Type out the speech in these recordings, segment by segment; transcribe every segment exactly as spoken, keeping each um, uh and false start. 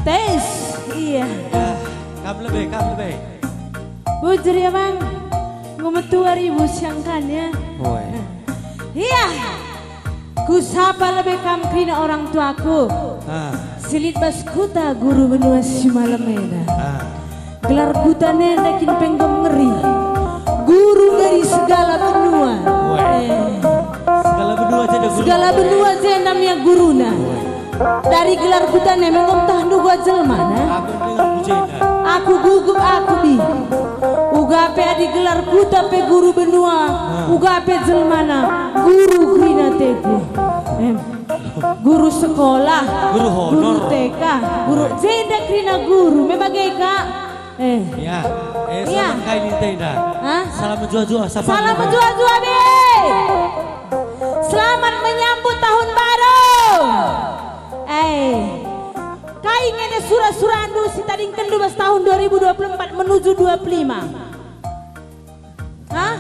Tes, iya. Ya, kam lebe, kam lebe. Bujur ya, Bang. Enggo metua ribu siangkan ya. Oi. Iya. Kusapa lebe kam kerina orang tuaku. Ah. Si lit bas kuta guru benua si malem enda. Ah. Gelar kutana enda kin pe enggo ngeri. Guru dari segala benua. Weh. Eh. Segala benua jenda guru. Segala benua jenda me guruna. Weh. Dari gelar kutana me enggo ntah nduga jelmana. Aku dengar ku jenda. Aku gugup aku bi. Uga pe adi gelar kuta pe guru benua, ah, uga pe jelmana guru kerina teku. Em. Guru sekolah, guru honor. Guru T K, guru jenda kerina guru, me bage ka. Eh. Ya, eh, ya. Selamat kai ninta enda. Hah? Salam mejuah-juah, sapa? Salam mejuah-juah, be. Selamat menyambut tahun baru. Eh. Kai ngene sura-surandu si tadingkenndu bas tahun dua ribu dua puluh empat menuju dua puluh lima? Hah?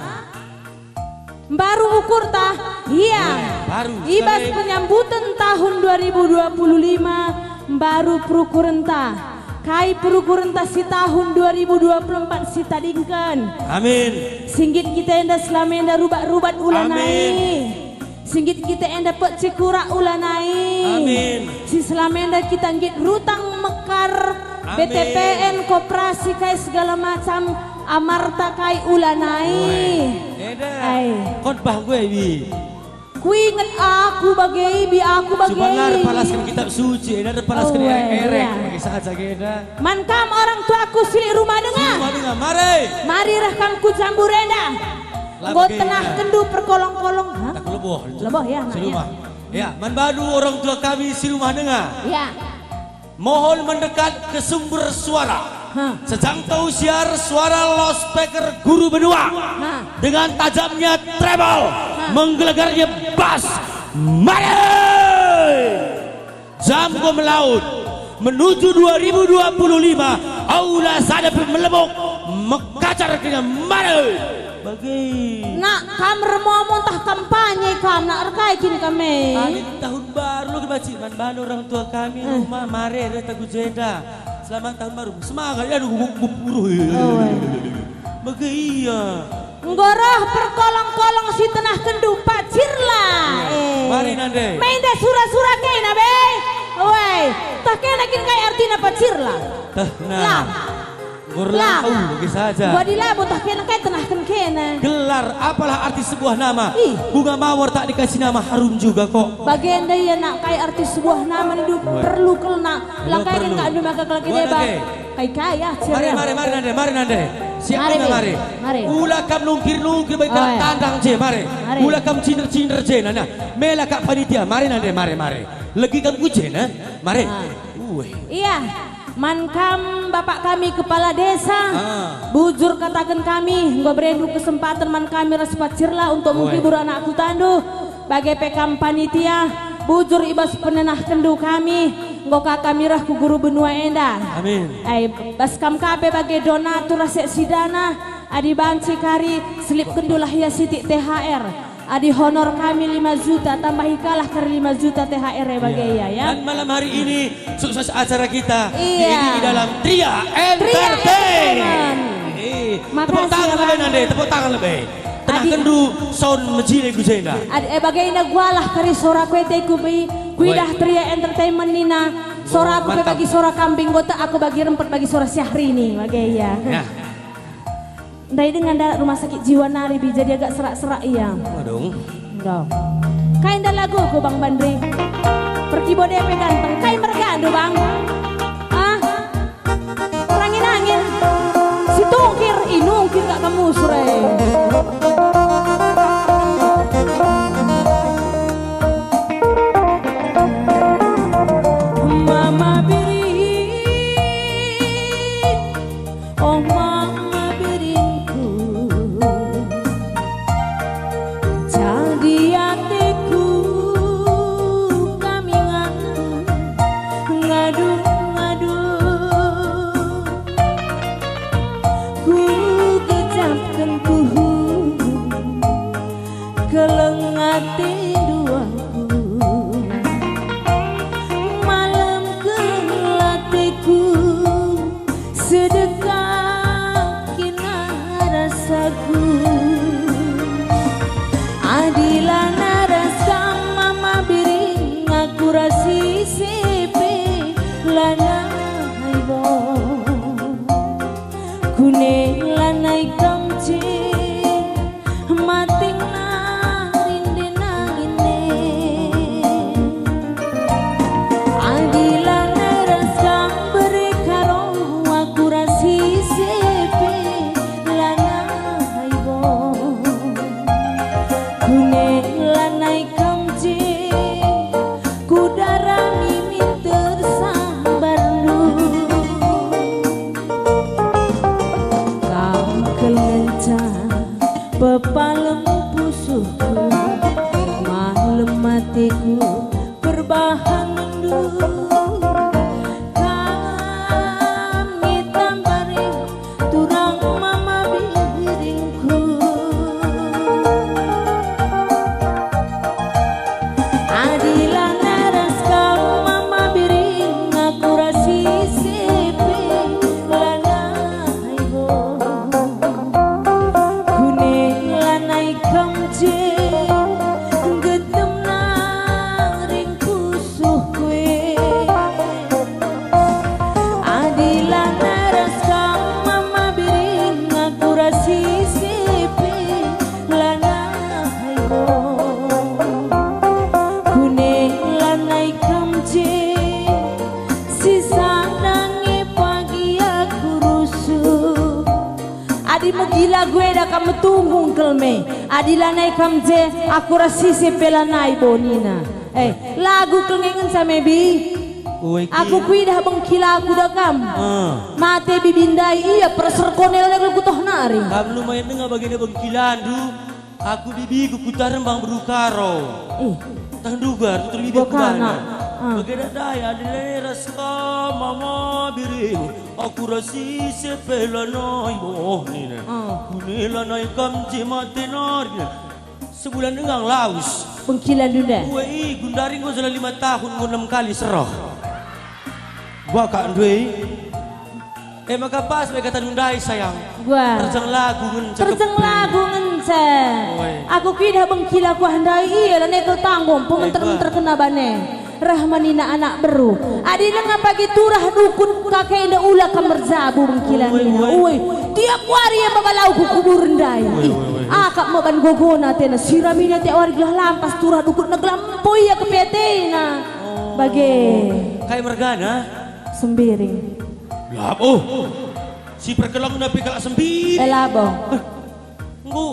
Mbaru ukurta? Iya. Iya, mbaru. I bas sekali penyambuten tahun dua ribu dua puluh lima, mbaru perukurenta. Kai perukurenta si tahun dua ribu dua puluh empat si tadingken? Amin. Si nggit kita enda selama enda rubat-rubat ula nai. Amin. Si nggit kita enda pecikura ula nai. Amin. Si selama enda kita nggit rutang mekar, amin, B T P N, koperasi kai segala macam, amarta kai ula nai. Weh, eda. Ai. Khotbah gue, Bi. Kuinget aku bage, Bi, aku bage. Cuba la erpalasken Kitab Suci, eda erpalasken, oh, erek-erek, iya, bage saja eda. Man kam orang tuaku si lit rumah denga. Si rumah denga, mari. Mari reh kam ku jambur enda. Enggo tenahkenndu perkolong-kolong, ha? Tak leboh. Leboh, ya, si rumah. Ya, man bandu orang tua kami si rumah denga. Ya. Mohon mendekat ke sumber suara. Ha. Sejangkau siar suara loudspeaker guru benua. Ha. Dengan tajamnya treble, ha, menggelegarnya bass. Mari! Jam enggo melaut, menuju dua ribu dua puluh lima, aula sada pe melebok, mekacar kena mare. Bage. Nak, kam remomo ntah kampanye kam, nak, erkai kin kam e? Tadi tahun baru lo kebacin man bana orang tua kami, eh, rumah, mare, reh tagu jenda. Selamat tahun baru. Semangat, ya, nunggu, nunggu, nunggu. Oh, iya. Bage, iya. Enggo reh perkolong-kolong si tenahkenndu pacirla. Iya. Eh. Mari nande. Me enda sura-sura kena be. Weh, tah kena kin kai artina pacirla? Tah, nah. Lah. Enggo erlau, bagi saja. Enggo adi labo tah kena kai tenahken kena. Gelar, apalah arti sebuah nama? Ih. Bunga mawar tak dikasih nama harum juga kok. Bagenda ia nak kai arti sebuah nama nindu. Weh. Perlu kal nak. Perlu, langkai perlu. Kan kak ndu maka kelak. Wah, deba. Nande. Kai-kai, ah, mari, ceria. Mari, mari, nande, mari, nande. Siap. Mari, denga, mari. Mari. Ula kam nungkir-nungkir bagi, oh, iya, tandang je, mari. Mari. Ula kam cinder-cinder je, nana. Mela kak panitia, mari, nande, mari, mari. Legi kam ku je, nah. Mari. Ah. Uwe. Iya. Man kam, Bapak kami Kepala Desa, ah, bujur kataken kami, enggo berendu kesempaten man kami ras pacirla untuk, uwe, menghibur anak kutandu. Bage pe kam panitia, bujur i bas penenahkenndu kami, enggo ka kami reh ku guru benua enda. Amin. Ai, bas kam ka pe bage donatur ras sek sidana, adi banci kari, selipkenndulah ia sitik T H R. Adi honor kami lima juta, tambahi kalah kari lima juta T H R e bage, iya, ya. Dan malam hari ini, sukses acara kita, iya, diiringi dalam Tria, Tria Entertain. Entertainment. Eh, makasih, tepuk tangan, ya, lebe, Bang. Nande, tepuk tangan lebe. Tenahkenndu sound mejile ku jenda. Ad-, eh, bage ina gualah kari sora kuete ku bi, kuidah, baik, Tria Entertainment nina, sora aku pe, mantap, bagi sora kambing, enggo tek aku bagi rempet bagi sora Syahrini, bage, iya. Ya. Ndai denga ndarat rumah sakit jiwa nari bi jadi agak serak-serak ia. Waduh. Enggak. Kai nda laguku, Bang Bandri? Perkibo depe ganteng, kai mergandu, Bang? Ah? Perangin-angin. Si tungkir, i nungkir kak kamu sure. Mama Birin, oh Mama Birinku, jadi ateku kami ngadu, ngadu Kuning lanai kam je, mating nari ndena ngine. Adi lanai ras kam bere karo aku ras ise pe lanai bo. Kuning lanai kam je, kudarami minter sambarndu. Kam kal ngenca pepalem pusuhku, malem ateku perbahanenndu. Kam nge tambari turang mama biringku. Adi lanai ras kam mama biring, aku ras ise pe lanai bo. Kuning lanai kam je, getem naring pusuhku e. Adi lanai ras kam mama biring, aku ras ise pe lanai bo. Kuning lanai kam je, si sada nge pagi aku rusuh. Adi megi lagu enda kam metunggung kal me. Adi lanai kam je, aku ras ise pe lanai bo nina. Eh, lagu kal nge ngenca me, Bi. Ue ki. Aku kuidah bengkilaku da kam. Ah. Mate bibi ndai ia perserkone lanai kal kutoh nari. Kam lumayan denga bagenda bengkilandu. Aku bibiku kuta rembang beru Karo. Ih. Tah nduga, tutur bibi Gua kubana. Kana. Ah. Bagenda ndai, adi lanai ras kam mama biring, aku ras ise pe lanai boh nina. Ah. Kuning lanai kam je mate nari. Sebulan denga lawes. Bengkilandu nda. Ue i, gundari enggo jala lima tahun, enggo enam kali sereh. Bakak ndue. E maka pas me katandu ndai, sayang. Gua. Terjeng lagu ngenca. Terjeng kepe. Lagu ngenca. Oi. Aku kuidah bengkilaku ah ndai ia lanai kal tanggung, eh, pengenter-menter kena bane. Reh ma nina anak beru. Adi denga pagi turah dukut kakenda ula kam merjabu bengkila nina. Oi, oi. Oi, tiap wari ia maba lau ku kubur ndai. Oi, oi, oi, oi. Akap me ban gogona atena, siramina tiap wari gelah lampas turah dukutna gelah empo ia kepe atena. Oh. Bage. Kai mergana? Sembiring. Labo. Si perkelengna pe kalak Sembiring. Eh, labo. Eh, enggo,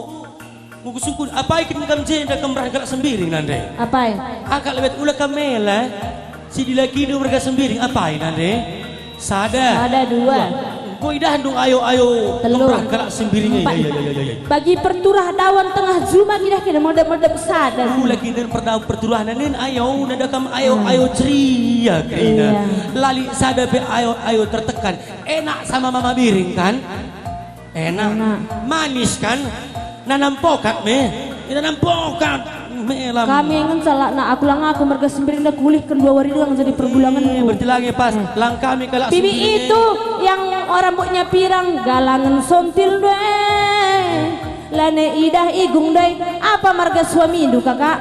enggo kusungkun, apai kin kam je nda kam merahan kalak Sembiring nande? Apai? Angkat lebet ula kam mela, eh. Si dilakindu merga Sembiring, apai nande? Sada. Sada, dua. Dua. Enggo idahndu ayo-ayo. Telu. Kam merahan kalak Sembiring, eh. Empat. Ya, ya, ya, ya, ya. Bagi perturah dawan tengah juma idah kena medep-medep sada. Ula kinen perda-, perturah nanin ayo, nada kam ayo, hmm, ayo ceria kerina. Iya. Lali sada pe ayo, ayo tertekan. Enak sama mama Biring, kan? Enak. Enak. Manis, kan? Nanam pokat me. Nanam pokat. Melam. Kami ngenca lakna aku lang aku merga Sembiring nda kuulihken dua wari doang jadi perbulangenku. Iya, berarti lagi pas. Eh. Lang kami kalak Bibi Sembiring. Itu yang rambutnya pirang, galangen sontil due. Lane idah igung doi. Apa marga suamindu, Kakak?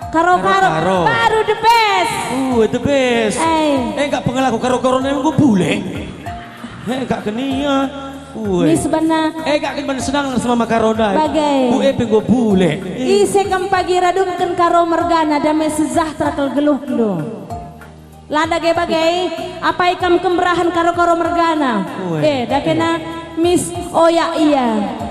Karo-karo. Karo-karo. Baru the best. Uh, the best. Eh. Eh, enggak pengalaku karo-karo nai enggo bule. Eh, enggak kenia. Ue. Ni sebenna. Eh, enggak kin senang sama karo ndai. Bagai. Bu epe enggo bule. Ise kam pagi radumken karo mergana dame sejahtera kal geluhndu. La dage bage, apai kam kemerahen karo-karo mergana? Ue. Eh, dakena Miss Oya ia.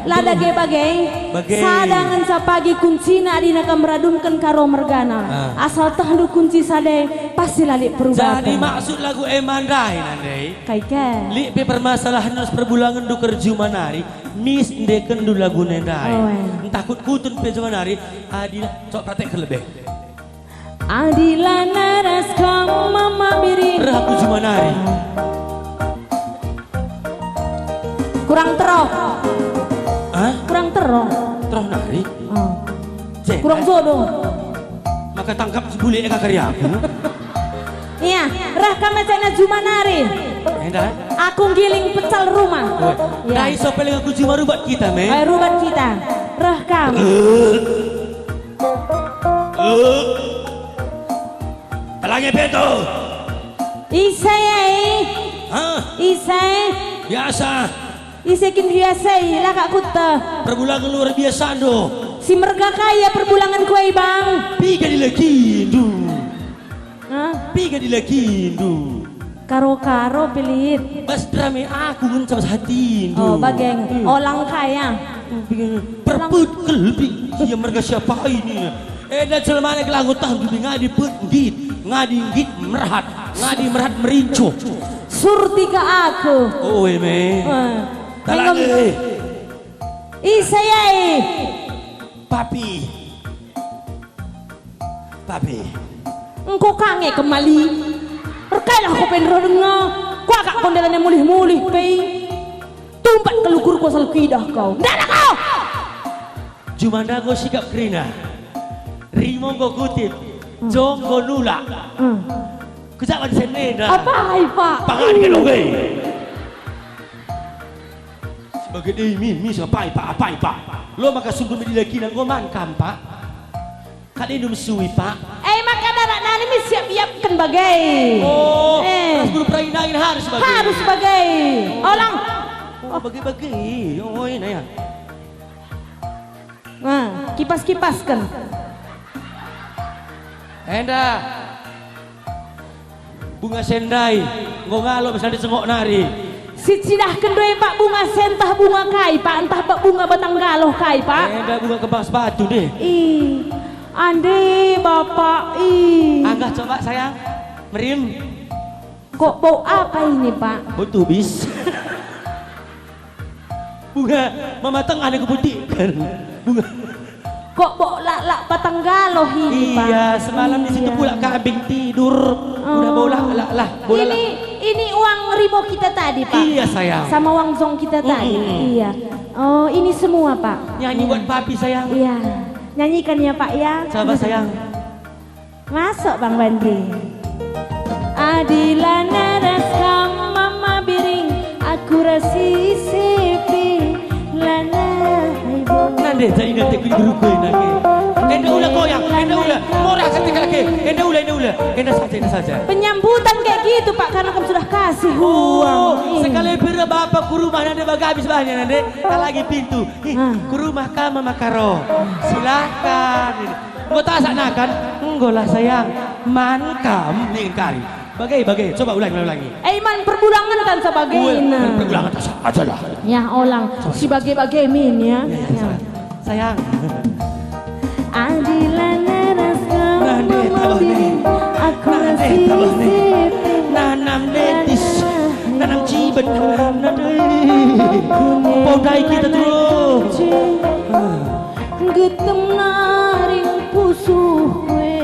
La dage bage, bage. Sada ngenca pagi kuncina adina kam radumken karo mergana. Ah. Asal tehndu kunci sadai, pasti la lit perubaten. Jadi maksud lagu e mandai nandai? Kai ke? Lit pe permasalahen ras perbulangenndu kerjuma nari, Miss ndekenndu lagu nandai. Ue. Entah kut-kutun pe juma nari, adina, coba praktek lebih. Adi lanai ras kam mama Biring. Reh aku juma nari. Kurang teroh. Hah? Kurang teroh. Teroh nari? Oh. Cek. Kurang jodoh. Maka tangkap si bule eka kari aku. Iya, reh kam cakna juma nari. Enda? Aku nggiling pecal rumah. Oh. Iya. Ndai so peleng aku juma rubat kita, me. Eh, rubat kita. Reh kam. Eh. Alange peto. Ise ai? Hah? Sai? Biasa. Ise kin biasa i, la kak kuta. Perbulangen luar biasa ndo. Si merga kaya perbulangen kuai, Bang. Piga dilakindu? Hah? Piga dilakindu? Karo-karo pilit. Bas drame aku ngenca bas hatindu. Oh, bageng. Hmm. Olang kaya. Perput kelbi. Ia merga siapa ini? Enda jelmana gelah ngutah ngadi put nggit, ngadi nggit merhat, ngadi merhat merincuh. Surtika aku. Oh, eme. Eh. Talang, enggo eh. Ise yai? Papi. Papi. Engko kange kemali. Erkailah ko penro denga. Kuakak kondelana mulih-mulih pe. Tumpat kelukur kuasal kuidah kau. Ndana kau! Jumanda enggo sikap kerina. Rimo enggo kutip. Hmm. Jong enggo nulak. Hmm. Kujaban senena. Apai, Pak? Pangan ke doge. Sebagai dei mi, mi sepai, Pak, apai, Pak. Lo maka sungguh medilakina enggo man kam, Pak. Kade ndu mesui, Pak? Eh, maka darat nani mi siap iapken bage. Oh, eh. Ras guru perain angin harus bage. Harus bage. Olang. Oh, bage-bage. Oh, ena ya. Nah, kipas-kipasken. Enda. Bunga sendai, enggo ngalo misalna cengok nari. Sicidahken doe, Pak, bunga sentah bunga kai, Pak, entah, Pak, bunga batang galoh kai, Pak. Enda bunga kembang sepatu deh. Ih, ande, Bapak, ih. Anggah coba, sayang. Merim. Kok bau apa ini, Pak? Bau tubis. Bunga mama tengah ni kuputiken. Bunga. Kok bau laklak batang galoh ini, Pak? Iya, semalam di situ pula kambing tidur. Udah bau laklak lah, bau laklak. Ini, ini uang rimo kita tadi, Pak. Iya, sayang. Sama uang jong kita tadi. Mm-mm. Iya. Oh, ini semua, Pak. Nyanyi buat papi, sayang. Iya. Nyanyikan ya, Pak, ya. Coba, sayang. Masuk, Bang Bandi. Adi lanai ras kam mama biring, aku ras ise pe lanai bo. Nande, jadi nanti aku guru kue nake. Enda ula koyang, enda ula. Murah ketika lagi. Enda ula, enda ula. Enda saja, enda saja. Penyambutan kayak gitu, Pak, karena kamu sudah kasih uang. Oh, iya. Sekali pira bapak ku rumah nande bagabis bahannya nande. Lagi pintu. Ih, ku rumah kam mama karo. Silahkan. Enggo tasak nakan? Enggo lah, sayang. Man kam ningen kari. Bage, bage. Coba ulangi, ulangi, ulangi. Eh, man perbulangen tan sebagainya. Uwe, man perbulangen tak saja lah. Ya, olang. Coba, si coba, bage-bage min, ya. Ya, ya, ya. Sayang. Sayang. Adilan ras kam. Nah, deh, mama tabah, deh. Biring, aku. Nah, deh, tabah, deh. Nanam betis, nanam cibet, nah, deh. Podai kita terus. Getem naring pusuh kue.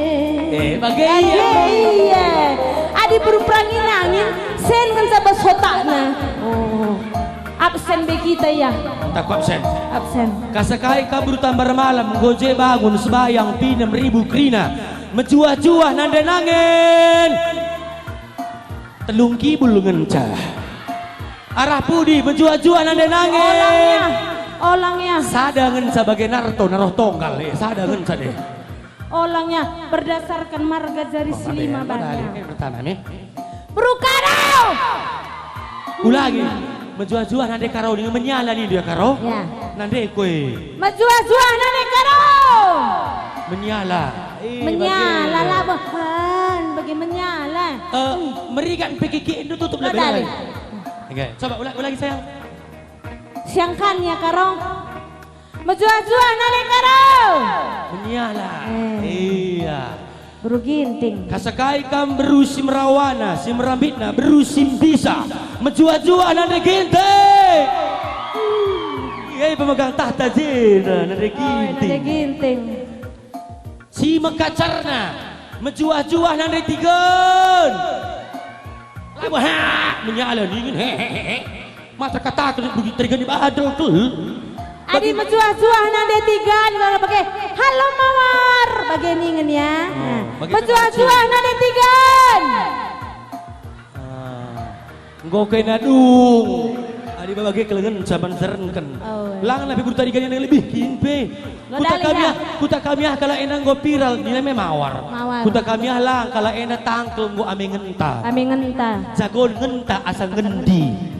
Eh, bage iya. Bage iya. Adi beru perangin-angin, sen ngenca bas otakna. Oh. Absen be kita ya. Entah ku absen. Absen. Kasakai kabur tambar malam, goje bangun sebayang pinem ribu kerina. Mejuah-juah nande nangin. Telung kibul ngenca. Arah pudi mejuah-juah nande nangin. Olang ya. Olang ya. Sada ngenca bage narto naroh tonggal, eh, sada ngenca deh. Olang ya, berdasarkan marga jari. Oh, si lima nande, banyak. Nande, eh, pertama nih. Beru Karo! Ulangi. Mejuah-juah nande Karo ning menyala nih dia Karo. Ya. Nande kue. Mejuah-juah nande Karo! Menyala. Eh, menyala bage. Lah, bahan, bage menyala. Eh, merigat P K K itu tutup. Lo lebih dali. Oke, coba ulang, ulangi, sayang. Siangkan ya, Karo. Mejuah-juah nande Karo. Menyala. Eh. Iya. Beru Ginting. Kasakai kam beru si merawana, si merambitna, beru si mbisa. Mejuah-juah nande Ginting. Iya, pemegang tahta jenda, nande Ginting. Oh, nande Ginting. Si mekacarna, mejuah-juah nande Tigan. Labo, ha, menyala ningen, he, he, he, he. Mata kataken bagi tergani badel tuh. Adi mejuah-juah nande Tigan, kalau bage, "Halo Mawar," bage ningen ya. Oh, nah, bage mejuah-juah nande Tigan. Ah, enggo kena dung. Adi bage kelengen saban serenken. Oh. Lang nabi berita Tigan yang lebih kin pe. Lo kuta dali, kami ya. Ah, kuta kami ah, kalau enda enggo viral, nilai me Mawar. Mawar. Kuta kami ah lang kalak enda tangkel enggo ame ngenta. Ame ngenta. Jago ngenta asa ngendi.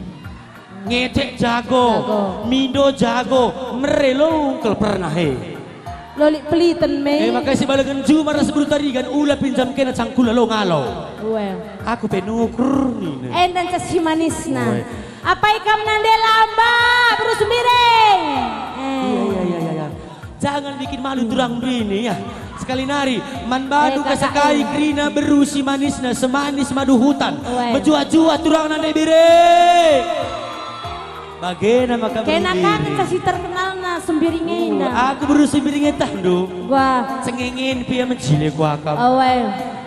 Ngecek jago, Jago. Mindo jago, mere lo ungkel pernah e. Lolik peliten me. Eh, makasi balengen juma ras beru tarigan, ula pinjam kena cangkula lo ngalo. Uwe. Aku pe nukur nina. Enda nca si manisna. Uwe. Apai kam nande lamba, beru Sembiring? Eh. Iya, iya, iya, iya, iya. Jangan bikin malu turang bini ya. Sekali nari, man bandu Eh, kasakai K K L. Kerina beru si manisna, semanis madu hutan. Uwe. Mejuah-juah turang nande bire. Bagena maka Kena beru kan bini. Nca si terkenalna Sembiring enda. Uh, aku beru Sembiring e tah, ndu. Wah. Cengengin pia mejile kuakap. Uwe.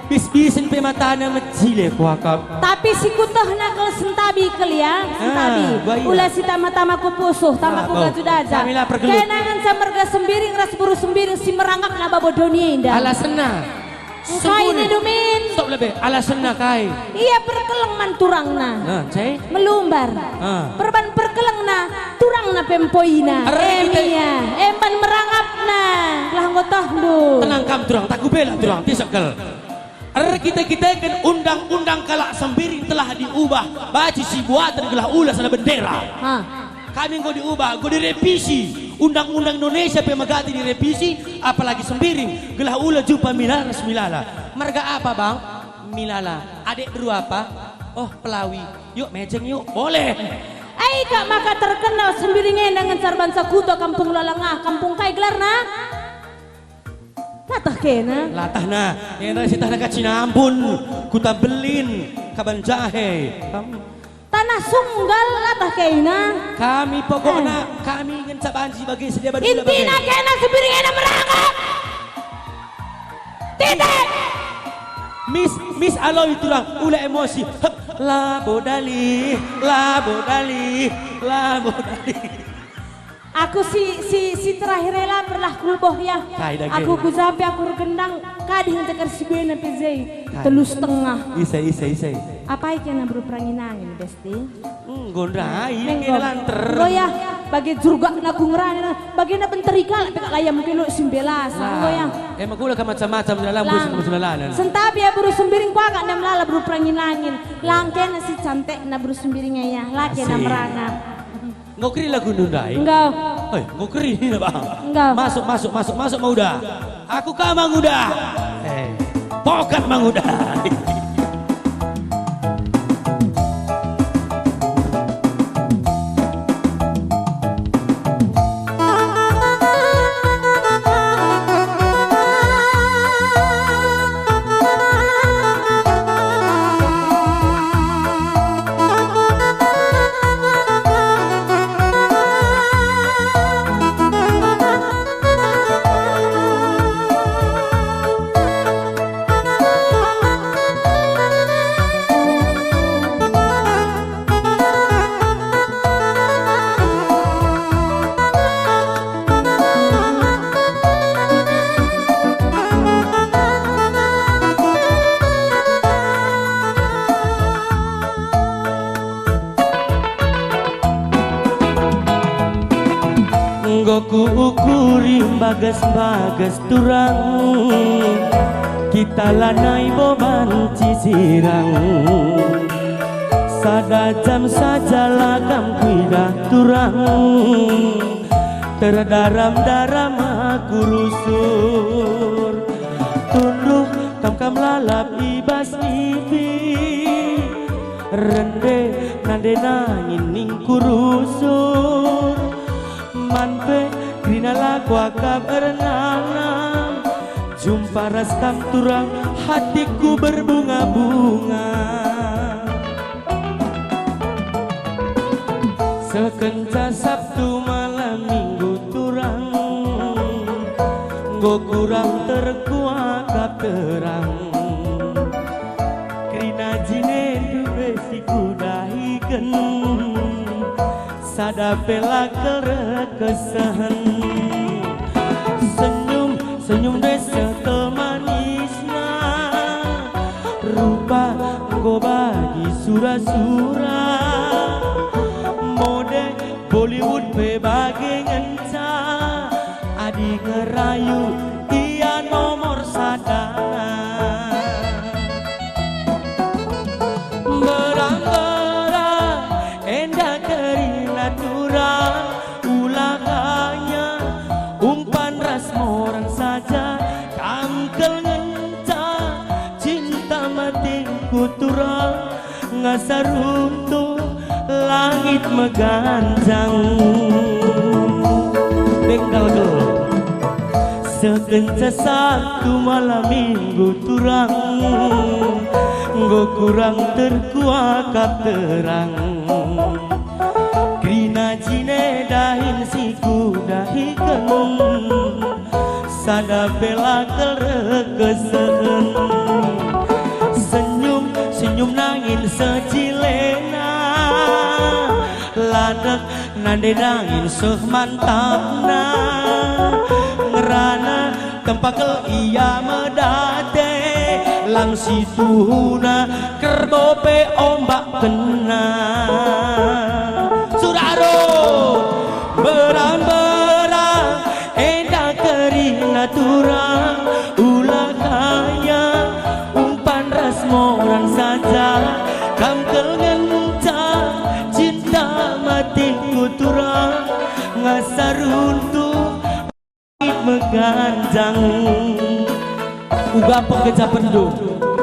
Bis-bisen pe matana mejile kuakap. Tapi si kutehna kal sentabi kal ya, sentabi. Ah, bah, iya. Ula si tama-tama ku pusuh, tama Ah, ku oh. Baju daja. Kami lapar gelut. Kena ngenca merga Sembiring ras beru Sembiring si merangapna babo doni enda. Alasenna. Engkai Sungguh ni nih. Dumin? Stop lebe, alasenna kai? Ia perkeleng man turangna. Nah, cai? Melumbar. Ah. Perban perkelengna, turangna pempoina. Arah kita Emia, emban merangapna. Lah ngotohndu. Tenang kam turang, tak kubela turang, tisekel. Erkite-kiteken undang-undang kalak Sembiring telah diubah, baci si buaten gelah ula sana bendera. Ha. Kami enggo diubah, enggo direvisi. Undang-undang Indonesia pe megati direvisi, apalagi Sembiring, gelah ula jumpa milala ras milala. Marga apa, Bang? Milala. Adek beru apa? Oh, Pelawi. Yuk, mejeng yuk. Boleh. Ai kak maka terkenal Sembiring enda ngencar bansa kuta Kampung Lalangah, kampung kai gelarna? Latah kena. Latah nah, enda sitah naka Cinampun, Kuta Belin, Kaban Jahe. Kam- Tanah Sunggal latah kena. Kami pokokna, Eh. Kami ngenca banci bage sedia badu Intina bage. Kena Sembiring enda merangap. Titik. Miss, Miss Aloy turang, ula emosi. Hep, labo dali, labo dali, labo dali. Aku si, si, si terakhir ela pernah kulboh ya. Kai dage? Aku ku jampe aku ergendang, kading teker si buena pe je. Kai? Telu setengah. Ise, ise, ise. Apai kena beru Perangin-angin, Besti? Enggo ndai, Enggo. Kena lanter. Enggo ya, bage jurgakna ku ngerana, bagena benteri kalak pe kak layam kelo si mbelas, Lah, enggo ya. Emang kula kan macam-macam dalam Lang. Bus, bus lalanan. Sentabi ya beru Sembiring kuakap nem lala beru Perangin-angin. Lang kena si cantikna beru Sembiring ya, la kena Asik. Merangap. Enggo keri lagu ndai? Enggo. Hei, enggo keri nina, Bang. Enggo. Masuk, masuk, masuk, masuk, Mang Uda. Aku ka Mang Uda. Eh, pokat Mang Uda. Enggo kuukuri mbages-mbages turang, kita lanai bo banci sirang. Sada jam saja la kam kuidah turang, terdaram-daram aku rusur. Tunduh kam, kam lalap i bas nipi, rende nande nangin ningku rusur. Man pe kerina la kuakap ernanam, jumpa ras kam turang hatiku berbunga-bunga. Sekenca Sabtu malam Minggu turang, enggo kurang terkuakap terang. Kerina jinendu pe si kudahiken, sada pe la kal erkesehen. Senyum, senyum desa kal manisna, rupa enggo bagi sura-sura. Mode Bollywood pe bage ngenca, adi ngerayu ia nomor sadana. Turang, ula hanya umpan ras moran saja, kam kal ngenca cinta mati ku turang, ngasa runtuh langit meganjang. Bengkal gelo. Sekenca Sabtu malam Minggu turang, enggo kurang terkuakap terang. Kerina jine dahin si kudahiken, sada pe la kal erkesehen. Senyum, senyum nangin sejilena, ladek nande nangin seh mantapna. Ngerana tempa kal ia medate, lang si tuhuna kerbo pe ombak kena. Suraro, berang-berang, enda kerina turang, ula hanya umpan ras moran saja, kam kal ngenca cinta mati ku turang, ngasa runtuh meganjang. Uga penggejapenndu.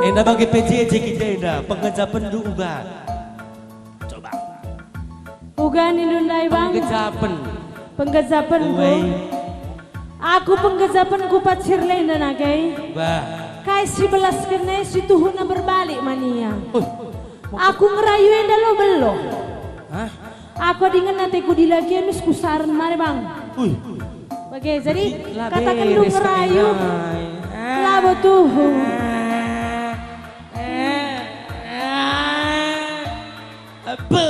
Enda bage P J J kita enda, penggejapenndu uga. Coba. Uga nindu ndai, Bang? Penggejapen. Penggejapenku. Uwei. Aku penggejapenku pacir lenda nage. Bah. Kai si belasken e si tuhuna berbalik man ia. Uh. Aku ngerayu enda lo belo. Hah? Aku adi ngena ateku dilaki mis kusaren mari, Bang. Ui. Oke, jadi kataken lu ngerayu. Labo tuhu. Apa?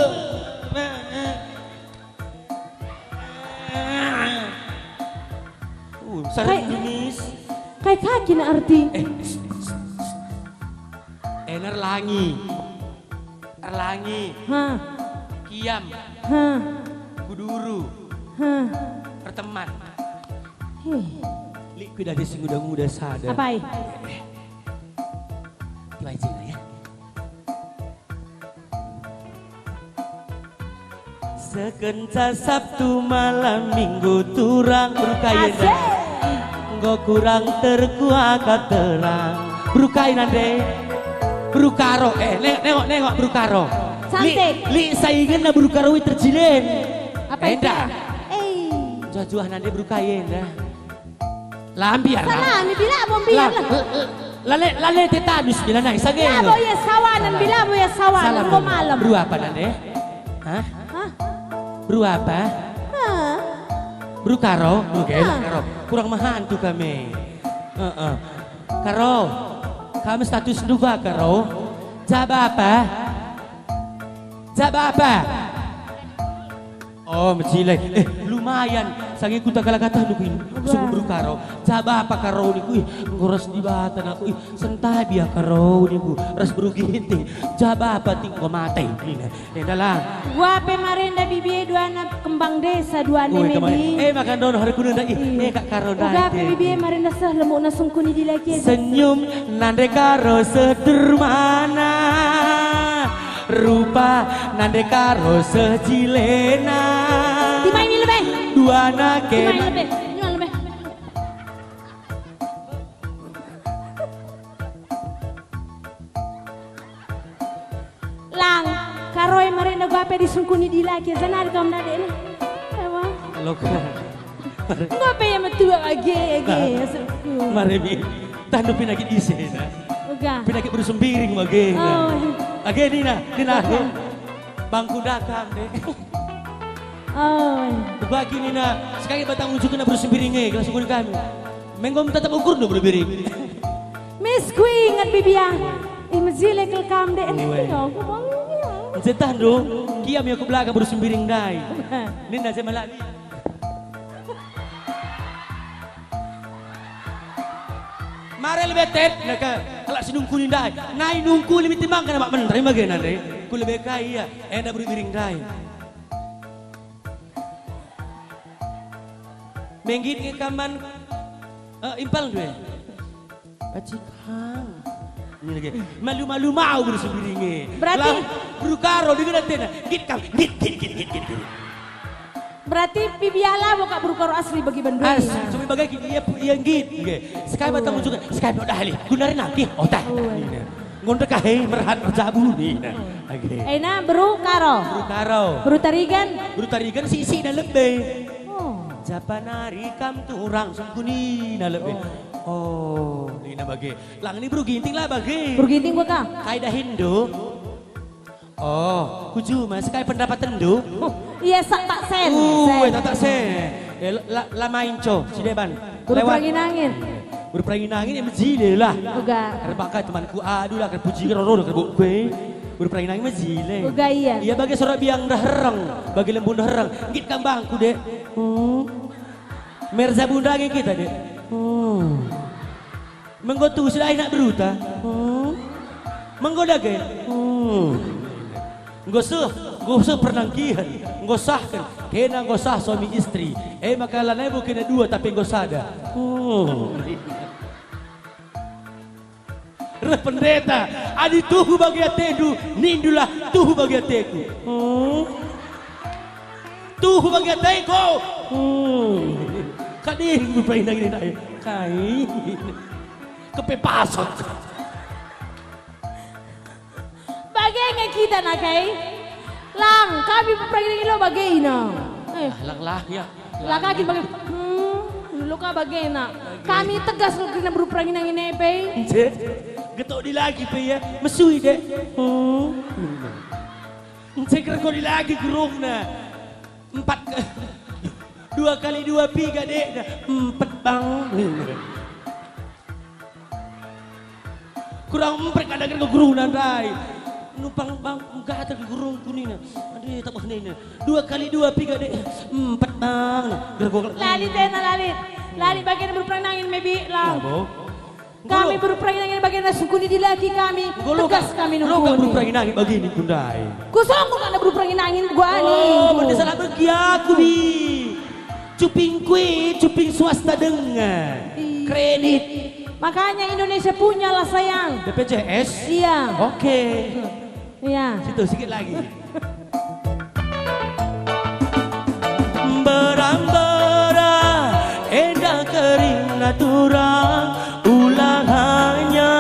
Uh, saren Kai, Indonesia. Kai ka kin arti? Eh, s-, s-, s-, eh, erlangi. Erlangi. Ha. Kiam. Ha. Kuduru. Ha. Erteman. Heh. Lit kuidah si nguda-nguda sada. Apai? Tiwai jena ya. Sekenca Sabtu malam Minggu turang beru kai enda. Asik. Enggo kurang terkuakap terang. Beru kai nande? Beru Karo. Eh, nengok, nengok, nengok beru Karo. Cantik. Lit, lit saingenna beru Karo i terjinen. Apa itu? Enda. Eh. Juah-juah nande beru kai enda. La mbiar lah. Salah, ni bila bo mbiar lah. La, la, lale, lale te tandus bila nai, sage lo. Bila bo ia sawanan, bila bo ia sawanan, enggo malem. Beru apa nande? Hah? Hah? Beru apa? Hah? Beru Karo? Beru Karo. Hah? Karo. Kurang mehantu kami. Heeh. Karo, kam statusndu ba Karo? Jaba apa? Jaba apa? Oh, mejile. Eh, lumayan. Sage kuta kalak katah nukuin. Sungguh beru Karo. Jaba apa Karo niku? Ih, enggo ras Dibata aku. Ih, sentabi ya Karo niku. Ras beru Ginting. Jaba apa ti enggo mate nina. Endalah. Uga pe marenda bibie duana kembang desa duana. Oi, kemarin. Medi. Eh, makan dono hari kuda nda. Ih, eh, Kak Karo nda. Uga pe bibie marenda seh lemukna sungkuni dilaki. Senyum nande Karo sedermana. Rupa nande Karo seh jilena. Timai mi lebe. Duana kena. Timai lebe. Timai lebe. Lang, Karo e marenda uga pe disungkuni dilaki, janari kam ndadekna. Ewa. Loka. Enggo pe ia metua age, age, nah, asukku. Mare mi. Tandu pinakit ise, nah. Uga. Pinakit beru Sembiring bage, nah. Oh. Age nina, nina aku. Uga. Bangku dakam, deh. Oh. Bagi nina, sekali batang unjukna beru Sembiring e, gelah sungkun kami. Menggo tetap ukur do beru Biring. Mis kuinget bibia. Ih, mejile kal kam, dek. Uwe. Aku mau. Ncetahndu, kiam ia ku belakang beru Sembiring ndai. Nina je malak ni. Mare lebe tet, naka kalak si nungkuni ndai. Nai nungkuni miti mangka namak menteri bage nande. Ku lebe kai ia, enda beru Biring ndai. Menggit nge kaman, eh, impal due. Pacikang. Ini lagi. Malu-malu mau beru Sembiring e. Berarti lah, beru Karo dengan antena. Git kam. Git, git, git, git, git, git. Berarti pibiala bo kak beru Karo asli bagi Bandung. As, cuma bagi ia, ia nggit, nggih. Sekai batang ujung, sekai no dahli. Gunari nangkih, otak. Nina. Ngonde kahe merhat merjabu, nina. Oke. Ena beru Karo. Beru Karo. Beru Tarigan. Beru Tarigan sisi na lebe. Oh. Japanari kam turang sungkunina lebe. Oh, nina bage. Lang ni beru Ginting lah bage. Beru Ginting bo kak. Kai dahindo. Oh, kujuma sekai pendapatenndu? Huh, iya, sak tak sen, uh, sen. Eh, tak, tak sen. Eh, la, la, la main co, si deban. Beru Perangin Angin. Beru Perangin Angin, ya, mejile lah. Uga. Erbaka temanku, aduh lah, kerpuji, keroro, kerbuk kue. Beru Perangin Angin, mejile. Uga, iya. Iya, bagi sorak biang ndehereng, bagi lembu ndehereng. Nggit kambangku, dek. Hmm. Merza bundangi kita, dek. Hmm. Menggo tusi lah anak beruta. Hmm. Menggo dage. Hmm. Enggo seh, enggo seh pernangkihen, enggo sahken, kena enggo sah suami istri. E maka lanai bo kena dua tapi enggo sada. Hmm. Reh pendeta, adi tuhu bagi atendu, nindulah tuhu bagi ateku. Hmm. Tuhu bagi ateku. Hmm. Kading bupai nangin nai. Kai. Kepepasot. Bage nge kita na kai. Lang, kami perangin lo bage ina. Eh. Ah, lang lah ya. Lah kaki bage. Hmm, lo ka bage na. Kami tegas lo kena beru perangin angin epe. Nce. Getok di lagi pe ya. Mesui dek. Hmm. Nce kergo di lagi gerungna. Empat ke, dua kali dua piga, dek. Empet, Bang. Kurang empet kada kira guru nandai. Numpang, Bang, gatal guru kunina. Aduh, tak nina. Dua kali dua piga, dek. Empet, Bang. Gergok. Lalit, ena lalit. Lalit bagian beru perangin angin, mebi, Lang. Ya, Bo. Kami beru perangin angin bagian sungkuni di laki kami. Tegas kami nungkuni. Enggo lo kak beru perangin angin bagini kundai. Kusongkun kak beru perangin angin gua ni. Oh, berarti salah bagi aku, Bi. Cuping kue, cuping swasta denga. Iya. Kredit. Makanya Indonesia punya lah, sayang. B P J S? Iya. Oke. Iya. Situ, sikit lagi. Mbera-mbera, enda kering naturang, ulah hanya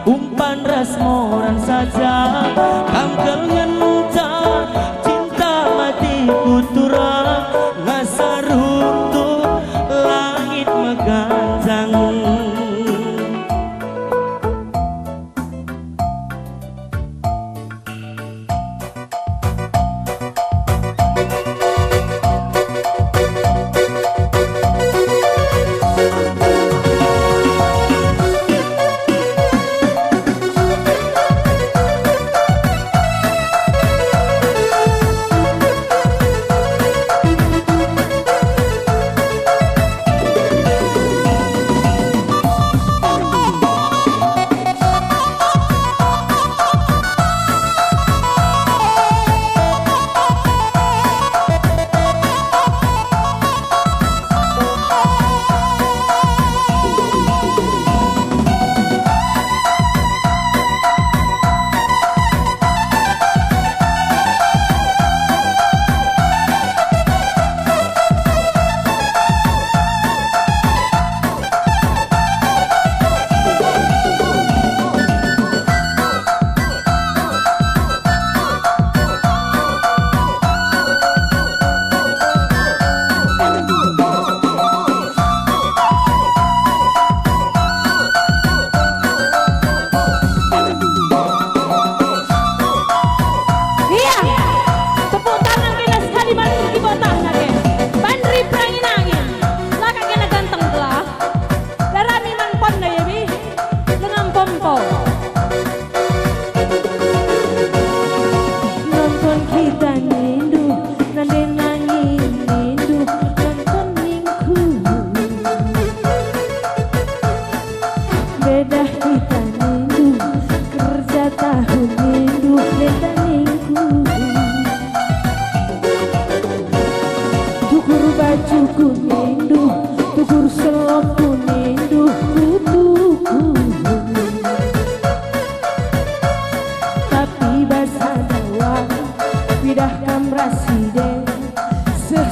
umpan ras moran saja. Kam kal ngenca cinta mati ku turang, ngasa runtuh langit meganjang. Iya, tepuk tangan kena sekali man kibotahna ke. Bandri perangin angin. Laka kena ganteng gelah. Darami man pon na ya, Bi. Dengan pompo. Nonton kita nindu, nande nangin nindu, nonton ningku. Bedah kita nindu, kerja tahu nindu, bedah ningku. Tukur bajuku nindu, tukur selopku nindu, kutuku. Tapi bas adawa, pidah kam ras si de, seh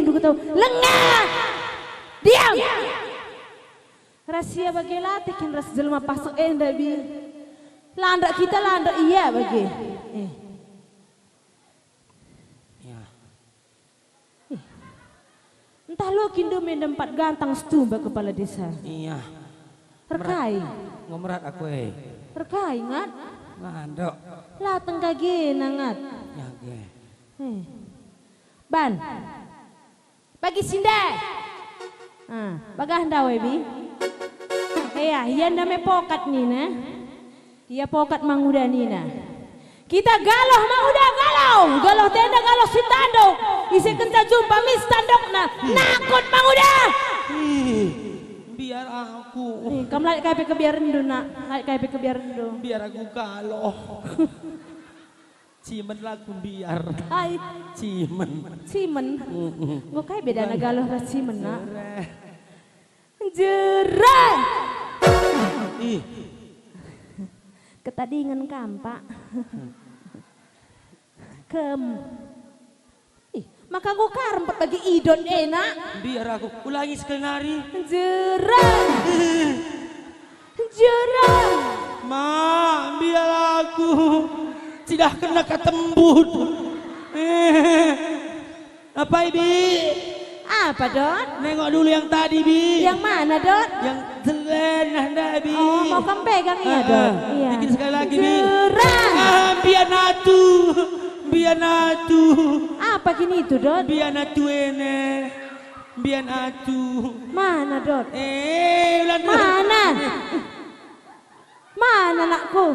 Kutau, langa! Diam! Rasia bage latih kin ras jelma pasek enda, Bi. Landak kita, landak ia bage. Eh. Ya. Ih. Ntah lo kin dome ndempat gantang setumba kepala desa. Iya. Erkai. Merat. Ngo merat aku, eh. Erkai, Ngat? Ngandok. La tengkagena, Ngat. Ya, ge. Eh. Ban. Bagi si ndai. Ah, bagah ndai, Bi. Ea, ia ndai me pokat nina. Ia pokat manguda nina. Kita galoh manguda galoh, galoh tenda galoh si tanduk. Ise kenca jumpa mis tandukna, nakut manguda. Ih, biar aku. Nih, kam lat kai pe kebiarenndu, Nak. Lat kai pe kebiarenndu. Biar aku galoh. Cimen lah aku mbiar. Ai. Cimen. Cimen. Mm-mm. Enggo kai bedana galoh ras cimen, Nak? Jera. Jera. Ih. Ketadingen kam, Pak. Kem. Ih, maka enggo karempet bagi idon e, Nak. Mbiar aku. Ulangi sekali nari. Jera. Jera. Ma, mbiar aku. Cidah kena katembut. Eh. Apai, Bi? Apa, Dot? Nengok dulu yang tadi, Bi. Yang mana, Dot? Yang jera nah, nda, Bi. Oh, mau kam pegang ia, Dot? Heeh. Iya. Bikin sekali lagi, Bi. Jera. Ah, mbiar atu. Mbiar atu. Apa kin itu, Dot? Mbiar atu ene. Mbiar atu. Mana, Dot? Eh, ulan. Mana? Mana, nakku?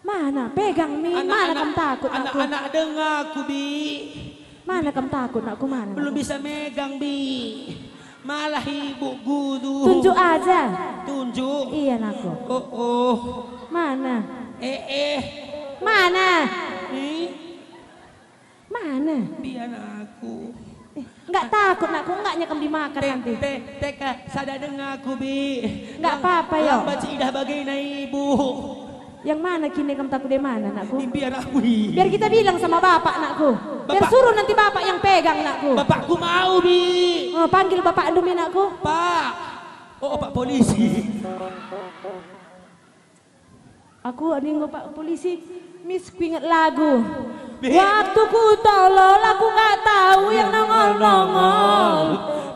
Mana? Pegang min. Mana kam takut, nakku? Anak-anak denga aku, Bi. Mana kam takut, nakku? Mana, nakku? Belum bisa megang, Bi. Malah ibu guru. Tunjuk aja. Tunjuk? Iya, nakku. Oh, oh. Mana? Eh, eh. Mana? Ih. Mana? Mbiar aku. Eh, nggak takut, nakku, nggak nyekam dimakan nanti. Te, te, teka sada denga aku, Bi. Nggak apa-apa, yo. Lambat cidah bagena ibu. Yang mana kine kam takut, de mana, nakku? Mbiar aku, i. Biar kita bilang sama bapak, nakku. Biar suruh nanti bapak yang pegang, nakku. Bapakku mau, Bi. Oh, panggil bapakndu mi, nakku. Pak. Oh, Pak Polisi. Aku adi enggo, Pak Polisi, mis kuinget lagu. Be- Waktu ku tolol, aku nggak tahu yang nongol-nongol.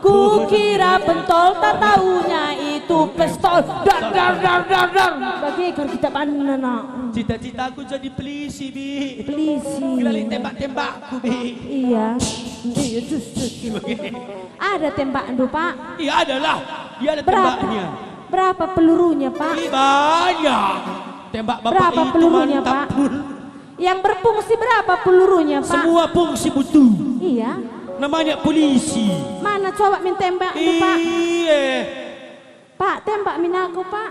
Ku kira pentol, tak taunya itu pistol. Dar, dar, dar, dar, dar. Bage kar kita banna, nak. Cita-citaku jadi pelisi, Bi. Pelisi. Gelali tembak-tembakku, Bi. Iya. Iya, cus, cus, cus. Ada tembakndu, Pak? Iya, adalah. Iya, ada tembaknya. Berapa pelurunya, Pak? Ih, banyak. Tembak Bapak itu mantap, Pul. Berapa pelurunya, Pak? Yang berfungsi berapa pelurunya, Pak? Semua fungsi butuh. Iya. Namanya polisi. Mana coba min tembak itu, Pak? Iya. Pak, tembak min aku, Pak.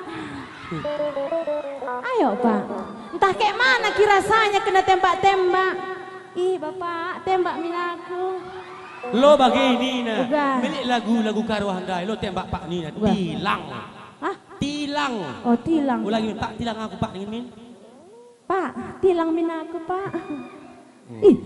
Ayo, Pak. Entah kayak mana ki rasanya kena tembak-tembak. Ih, Bapak, tembak min aku. Lo bage nina. Uga. Milik lagu-lagu karuah ndai, lo tembak Pak nina. Uga. Tilang. Hah? Tilang. Oh, tilang. Ulangi, Pak, tilang aku, Pak, ningin min. Pak, tilang min aku, Pak. Hmm. Ih.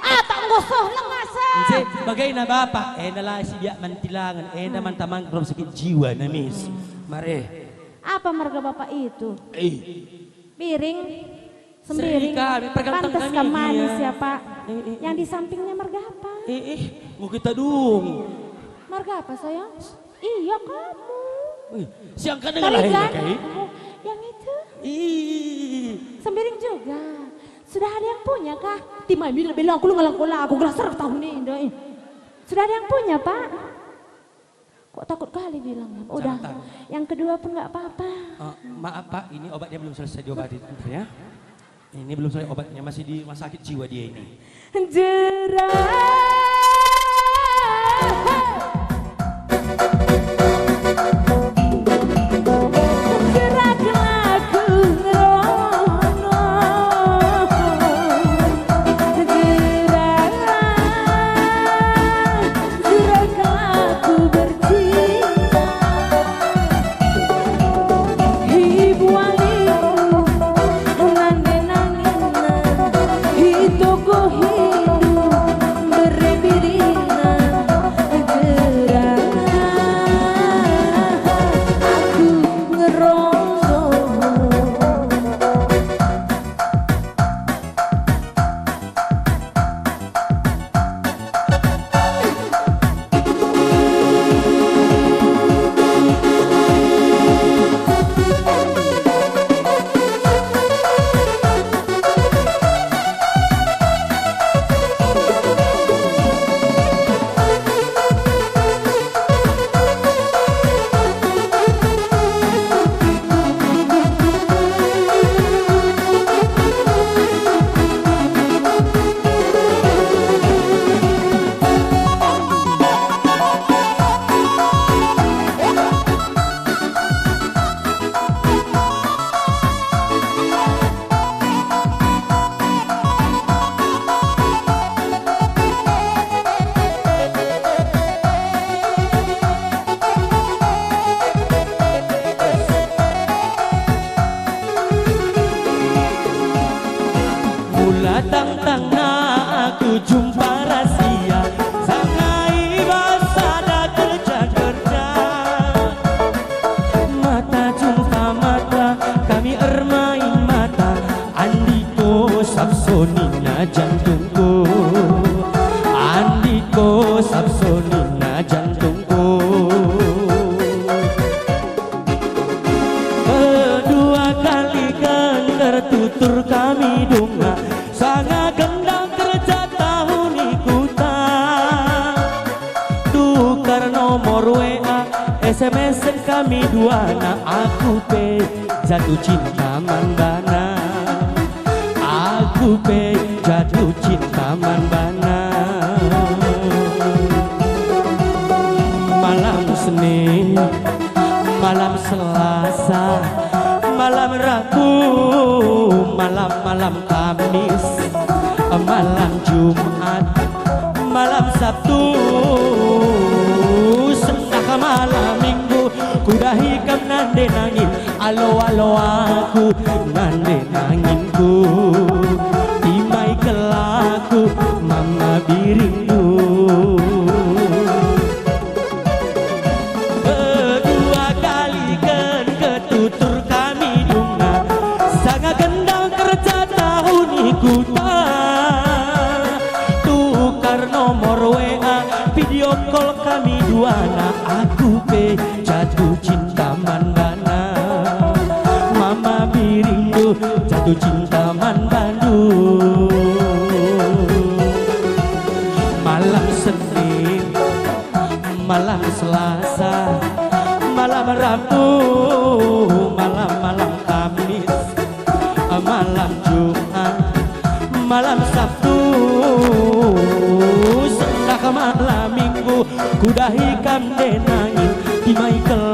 Atak enggo soh lengas, ah. Nce, bagena Bapak, enda la si biak man tilangen, enda man tamang rom sakit jiwa, namis. Mare. Apa marga Bapak itu? Eh. Biring. Sembiring. Serika, pergaulan pantes kami, kam manis, iya. Ya, Pak. Eh, eh, eh. Yang di sampingnya marga apa? Eh, eh, mau kita dong. Marga apa, sayang? Iya, kamu. Wih, siang kan dengar Tarigan? Lahirnya, Kai? Yang itu. Ih. Sembiring juga. Sudah ada yang punya kah? Timai bila-bila aku lu ngelangkola aku gelas serah tahun ini, dah, eh. Sudah ada yang punya, Pak? Kok takut kali bilang, udah. Jangan takut. Yang kedua pun nggak apa-apa. Eh, maaf, Pak, ini obatnya belum selesai diobati, bentar ya. Ini belum selesai obatnya, masih di rumah sakit jiwa dia ini. Jerak. Jerak lagu ngerono. Jerak. Surat kelaku bercinta, ibu alimu, nande nangina, i toko hindu, Kosap sonina jantungku. Kedua kali kan tertutur kami denga, sanga gendang kerja tahu ni kuta. Tukar nomor W A, S M S kami duana, aku pe jatuh cinta man bana. Aku pe jatuh cinta man bana. Malam Senin, malam Selasa, malam Rabu, malam-malam Kamis, malam Jumat, malam Sabtu, sendah malam Minggu, kudahi kam nande nangin, alo-alo aku nande nanginku, timai kelaku mama biringndu. Kedua kali ken ketutur kami denga, sanga gendang kerja tahu ni kuta. Tukar nomor W A, video call kami duana, aku pe jatuh cinta man bana. Mama biringndu jatuh cinta man bandu. Malam Senin, malam Selasa, malam Rabu, malam-malam Kamis, malam Jumat, malam Sabtu, sendah malam Minggu, kudahi kam nande nangin, timai kelaku